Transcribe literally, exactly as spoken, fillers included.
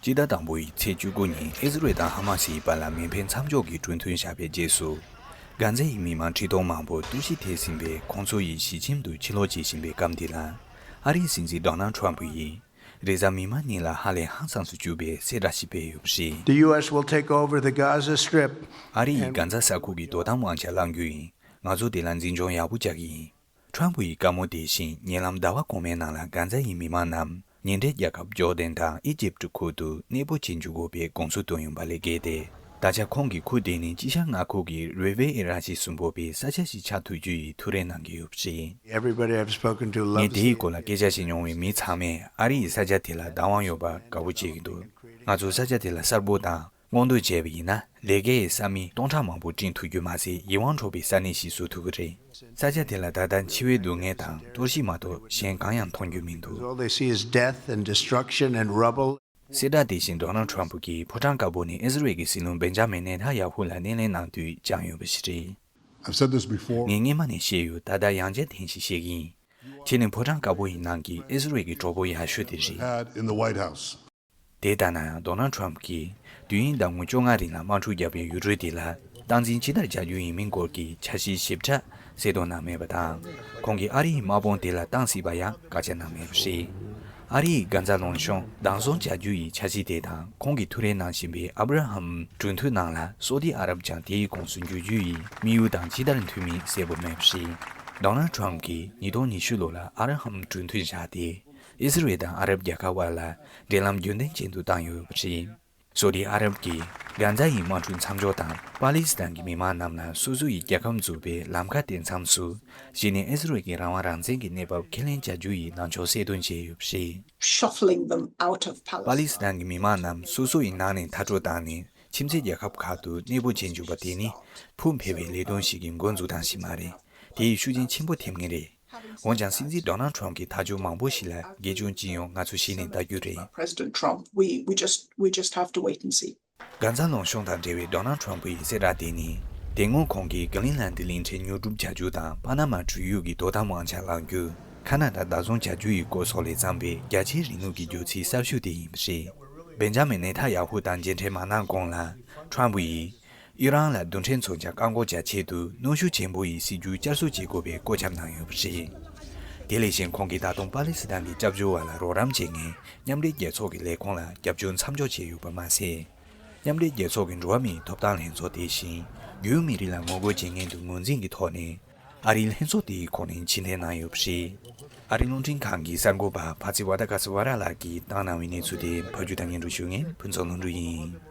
སྤྱི་ཟླ་དང་པོའི་ཚེས་བཅུ་དགུ་ཉིན་ཨི་ཟི་རེལ་དང་ཧ་མ་སིའི་བར་ལ་མེ་འཕེན་མཚམས་འཇོག་གི་གྲོས་མཐུན་བཞག་པའི་རྗེས་སུ། གྷན་ཛ་ཡི་མི་མང་ཁྲི་སྟོང་མང་པོ་གཏོར་བཤིག་ཐེབས་ཟིན་པས། ཁོང་ཚོ་ཡི་ཞི་ཁྱིམ་དུ་ཕྱིར་ལོག་བྱེད་བཞིན་པའི་སྐབས་འདི་ལ། ཨ་རིའི་སྲིད་འཛིན་ཌོ་ནལ་ཊམ་ཕུ་ཡིས། རེས་གཟའ་མིག་དམར་ཉིན་ལ་ཧ་ལས་ཧང་སངས་སུ་གྱུར་པའི་གསལ་བསྒྲགས་ཤིག་སྤེལ་ཡོད་པ་རེད། The U S will take over the Gaza Strip. ཨ་རི་ཡིས་གྷན་ཛ་ས་ཁུལ་གྱི་དོ་དམ་དབང་ཆ་བླང་རྒྱུ་ཡིན། ང་ཚོ་དེ་ལ་འཛིན་སྐྱོང་ཡག་པོ་རྒྱག་གི་ཡིན། ཊམ་ཕུ་ཡི་བཀའ་མོལ་དེ་བཞིན། ཉེ་ལམ་ཟླ་བ་གོང་མའི་ནང་ལ་གྷན་ཛ་ཡི་མི་མང་རྣམས་ཉེ་འབྲེལ་རྒྱལ་ཁབ་ཇོར་ཌན་དང་ཨི་ཇིབ་ཀྱི་ཁུལ་དུ་གནས་སྤོ་བྱེད་འཇུག་དགོས་པའི་དགོངས་ཚུལ་བཏོན་ཡོད་པ་ལས་བརྒལ་ཏེ། ད་ཆ་ཁོང་གི་ཁུལ་དེ་ནི་དཀྱིལ་ཤར་མངའ་ཁུལ་གྱི་རི་ཝེ་ཨེ་ར་ཅི་གསུམ་པོ་པའི་ས་ཆ་ཞིག་ཆགས་ཐུབ་རྒྱུ་ཡི་ཐུགས་རེ་གནང་གི་ཡོད་པ་རེད། Everybody I've spoken to loves ངས་དེའི་སྐོར་ལ་སྐད་ཆ་བཤད་མྱོང་བའི་མི་ཚང་མས་ཨ་རི་ཡི་ས་ཆ་དེ་ལ་བདག་དབང་ཡོད་པར་དགའ་པོ་བྱེད་ཀྱི་འདུག་ང་ཚོ་ས་ཆ་དེ་ལ་གསར་སྦོལ་དང་སྔོག་འདོན་བྱས་པ་ཡིན་ན། ལས་ཀའི་ས་མིག་སྟོང་ཕྲག་མང་པོ་བསྐྲུན་ཐུབ་རྒྱུ་མ་ཟད། ཡིད་དབང་འཕྲོག་པའི་ས་གནས་ཤིག་བཟོ་ཐུབ་ཀྱི་རེད། ས་ཆ་དེ་ལ་ད་ལྟ་འཆི་བའི་སྡུག་བསྔལ་དང་གཏོར་བཤིག་མ་གཏོགས་གཞན་གང་ཡང་མཐོང་རྒྱུ་མི་འདུག All they see is death and destruction and rubble. གསལ་བསྒྲགས་དེ་བཞིན་ཌོ་ནལ་ཊམ་ཕུ་གིས་ཕོ་བྲང་དཀར་པོ་ནས་ཨི་ཟི་རེལ་གྱི་སྲིད་བློན་བེན་ཇ་མིན་ནེ་ཐན་ཡ་ཧུ་ལ་སྣེ་ལེན་གནང་དུས་བཅངས་ཡོད་པ་ཞིག་རེད། I've said this before. ངས་སྔོན་མ་ནས་བཤད་ཡོད། ད་ལྟ་ཡང་བསྐྱར་ཐེངས་ཤིག་བཤད་ཀྱི་ཡིན། ཁྱེད་ནི་ཕོ་བྲང་དཀར་པོ་ཡི་ནང་གི་ཨི་ཟི་རེལ་གྱི་གྲོགས་པོ་ཡག་ཤོས་དེ་རེད། Had in the White House. དེ་ལྟ་ན་ཡང་ཌོ་ནལ་ཊམ་ཕུ་གིས་དུས་ཡུན་ཟླ་ངོ་བཅོ་ལྔ་རིང་ལ་དམག་འཁྲུག་བརྒྱབ་པའི་ཡུལ་གྲུ་དེ་ལ་སྟངས་འཛིན་ཇི་ལྟར་བྱ་རྒྱུ་ཡིན་མིན་སྐོར་གྱི་འཆར་གཞི་ཞིབ་ཕྲ་གསལ་སྟོན་གནང་མེད་པ་དང་། ཁོང་གིས་ཨ་རི་ཡི་དམག་དཔུང་དེ་ལ་གཏོང་སྲིད་པ་ཡང་བཀའ་རྒྱ་གནང་མེད་པ་རེད། ཨ་རི་ཡིས་གྷན་ཛ་ལུང་གཤོང་བདག་བཟུང་བྱ་རྒྱུ་ཡི་འཆར་གཞི་དེ་དང་། ཁོང་གིས་ཐུགས་རེ་གནང་བཞིན་པའི་ཨབ་ར་ཧམ་གྲོས་མཐུན་ནང་ལ་སོ་ཏི་ཨ་རབ་ཀྱང་དེའི་ཁོངས་སུ་འཇུག་རྒྱུ་ཡི་དམིགས་ཡུལ་དང་ཇི་ལྟར་མཐུན་མིན་གསལ་པོ་མེད་པ་རེད། ཌོ་ནལ་ཊམ་ཕུ་གིས་ཉིས་སྟོང་ཉི་ཤུ་ལོ་ལ་ཨབ་ར་ཧམ་གྲོས་མཐུན་བཞག་སྟེ། ཨི་སི་རེལ་དང་ཨ་རབ་རྒྱལ་ཁབ་དབར་ལ་འབྲེལ་ལམ་རྒྱུན་ལྡན་ཅན་དུ་བཏང་ཡོད་པ་རེད། སོ་ཏི་ཨ་རབ་ཀྱིས་གྷན་ཛ་ཡི་དམག་འཁྲུག་མཚམས་འཇོག་དང་། པ་ལི་སི་ཐན་གྱི་མི་མང་རྣམས་ལ་སོ་སོ་ཡི་རྒྱལ་ཁབ་འཛུགས་པའི་ལམ་ཁ་དེ་མཚམས་སུ། གཞི་ནས་ཨི་སི་རེལ་གྱི་རང་དབང་རང་བཙན་གྱི་གནས་བབ་ཁས་ལེན་བྱ་རྒྱུ་ཡི་ལངས་ཕྱོགས་གསལ་སྟོན་བྱས་ཡོད་པ་རེད། Shuffling them out of Palestine. པ་ལི་སི་ཐན་གྱི་མི་མང་རྣམས་སོ་སོ་ཡི་ནང་ནས་མཐར་སྐྲོད་བཏང་ནས། ཁྱིམ་མཚེས་རྒྱལ་ཁབ་ཁག་ཏུ་གནས་སྤོ་བྱེད་འཇུག་པ་དེ་ནི་ཕུགས་འཕེར་བའི་ལས་དོན་ཞིག་གི་འགོ་འཛུགས་སྟངས་ཤིག་མ་རེད། དེ་ཡིས་ཤུགས་རྐྱེན་ཆེན་པོ་ཐེབས་ངེས་རེད། འོན་ཀྱང་། སྲིད་འཛིན་ཌོ་ནལ་ཊམ་ཕུ་གྱི་ཐག་གཅོད་མང་པོ་ཞིག་ལ་དགེ་སྐྱོན་ཅི་ཡོང་ང་ཚོ་གཞི་ནས་ལྟ་རྒྱུ་རེད། President Trump, we, we just, we just have to wait and see. གྷན་ཛ་ལུང་གཤོང་དང་འབྲེལ་བའི་ཌོ་ནལ་ཊམ་ཕུ་ཡི་གསལ་བསྒྲགས་དེ་ནི། དེ་སྔོན་ཁོང་གིས་གྷི་ལིན་ལན་ཌི་གླིང་ཕྲན་ཉོ་སྒྲུབ་བྱ་རྒྱུ་དང་། པ་ན་མ་གྲུ་གཡུག་གི་དོ་དམ་དབང་ཆ་བླང་རྒྱུ། ཁ་ན་ཌ་བདག་བཟུང་བྱ་རྒྱུ་ཡི་སྐོར་སོགས་ལས་བརྩམས་པའི་རྒྱ་ཆེའི་རིང་ལུགས་ཀྱི་བརྗོད་ཚིག་གསར་ཤོས་དེ་ཡིན་པ་རེད། བེན་ཇ་མིན་ནེ་ཐན་ཡ་ཧུ་དང་མཇལ་འཕྲད་མ་གནང་གོང་ལ། ཊམ་ཕུ་ཡིས། ཨི་རན་ལ་རྡུལ་ཕྲན་མཚོན་ཆ་བཀག་འགོག་བྱ་ཆེད་དུ་གནོན་ཤུགས་ཆེན་པོ་ཡི་སྲིད་ཇུས་བསྐྱར་གསོ་བྱེད་དགོས་པའི་བཀོད་ཁྱབ་གནང་ཡོད་པ་རེད། དེ་ལས་གཞན། ཁོང་གིས་ད་དུང་པ་ལི་སི་ཐན་གྱི་སྐྱབས་བཅོལ་བ་ལ་རོགས་རམ་བྱེད་མཁན་མཉམ་འབྲེལ་རྒྱལ་ཚོགས་ཀྱི་ལས་ཁུངས་ལ་རྒྱབ་སྐྱོར་མཚམས་འཇོག་བྱས་ཡོད་པ་མ་ཟད། མཉམ་འབྲེལ་རྒྱལ་ཚོགས་ཀྱི་འགྲོ་བ་མིའི་ཐོབ་ཐང་ལྷན་ཚོགས་དེ་བཞིན། རྒྱུས་ཡོད་མི་རིགས་ལ་ངོ་རྒོལ་བྱེད་མཁན་དུ་ངོས་འཛིན་གྱི་ཐོག་ནས། ཨ་རིའི་ལྷན་ཚོགས་དེའི་ཁོངས་ནས་ཕྱིར་འཐེན་གནང་ཡོད་པ་རེད། ཨ་རིའི་རླུང་འཕྲིན་ཁང་གི་གསར་འགོད་པ་ཕ་ཚི་ཝ་ཏ་ཀ་སི་ཝ་ར་ལགས་ཀྱིས་བཏང་གནང་བའི་གནས་ཚུལ་དེ་ཕབ་སྒྱུར་དང་སྙན་སྒྲོན་ཞུ་མཁན་ཕུན་ཚོགས་ལྷུན་གྲུབ་ཡིན།